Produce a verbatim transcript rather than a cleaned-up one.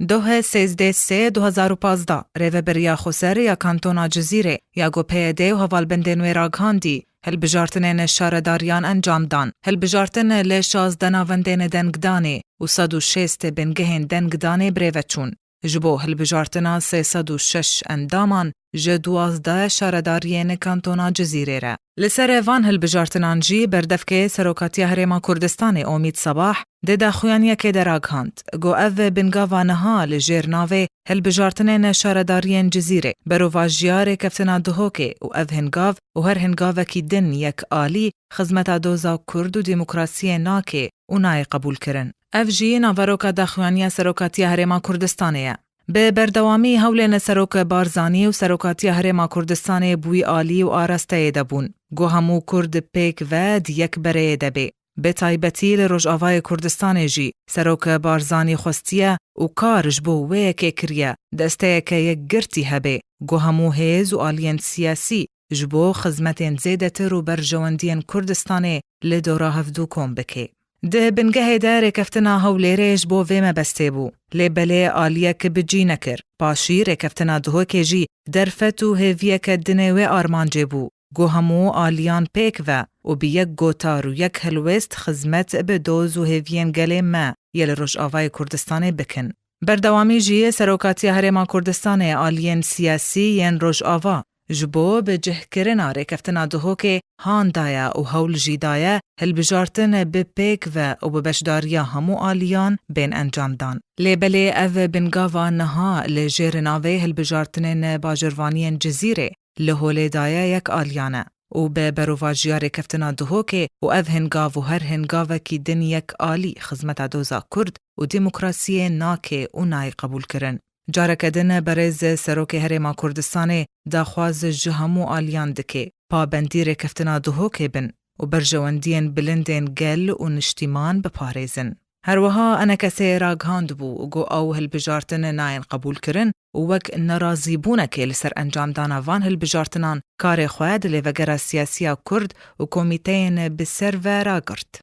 Dohe sêzdeh sê du hezar û pazdeh, rêveberiya xweser ya Kantona Cizîrê ya ku P Y D û hevalbendên wê ragihandî, hilbijartinên şaredariyan encam dan. Hilbijartin li şazdeh navendên dengdanê û sed û şêst bingehên dengdanê birêve çûn. Ji bo hilbijartina sê sed û şeş endaman ji duwazdeh şaredariyên Kantona Cizîrê re. Li ser van hilbijartinan jî berdevkê Serokatiya Herêma Kurdistanê Omîd Sabah di daxuyaniyekê de ragihand, got ev bingava niha li jêr navê hilbijartinên şaredariyên Cizîrê, berovajiya rêkeftina Duhokê û ev hingav û her hingavekî din yek alî xizmeta doza Kurd û demokrasiyê nake û nayê qebûlkirin. Ev jî naveroka daxuyaniya Serokatiya Herêma Kurdistanê ye. Bi berdewamî hewlên Serok Barzanî û Serokatiya Herêma Kurdistanê bi wî alî û arasteyê de bûn. Got hemû Kurd pêk ve di yek bereyê de bê. Bi taybetî li Rojavayê Kurdistanê jî Serok Barzanî xwestiye û kar ji bo wê yekê kiriye, desteyeke yekgirtî hebe. Got hemû hêz û aliyên siyasî ji bo xizmetên zêdetir û berjewendiyên Kurdistanê li dora hevdû kom bike. Di bingehê de rêkeftina Hewlêrê ji bo vê mebestê bû, lê belê aliyek bi cî nekir. Paşî rêkeftina Duhokê jî derfet û hêviyeke dinê wê armancê bû. Got hemû aliyan pêk ve û bi yek gotar û yek helwêst xizmet bi doz û hêviyên gelê me yê li Rojavayê Kurdistanê bikin. Berdewamî jî Serokatiya Herêma Kurdistanê aliyên siyasî yên Rojava ji bo bi cihkirina rêkeftina Duhokê han daye û hewl jî daye hilbijartin bi pêk ve û bi beşdariya hemû aliyan bên encamdan. Lê belê ev bingava niha li jêr navê hilbijartinên bajirvaniyên Cizîrê li holê daye yek aliyane û bi berovajiya rêkeftina Duhokê û ev hingav û her hingavekî din yek alî xizmeta doza Kurd û demokrasiyê nake û nayê qebûlkirin. Careke din berêz Serokê Herêma Kurdistanê daxwaz ji hemû aliyan dike, pabendî rêkeftina Duhokê bin û berjewendiyên bilindên gel û niştîman biparêzin. Her wiha enekesê ragihandibû û got ew hilbijartin nayên qebûlkirin û wek nerazîbûnekê li ser encamdana van hilbijartinan karê xwe di lêvegera siyasî ya Kurd û komîteyên bi ser ve ragirt.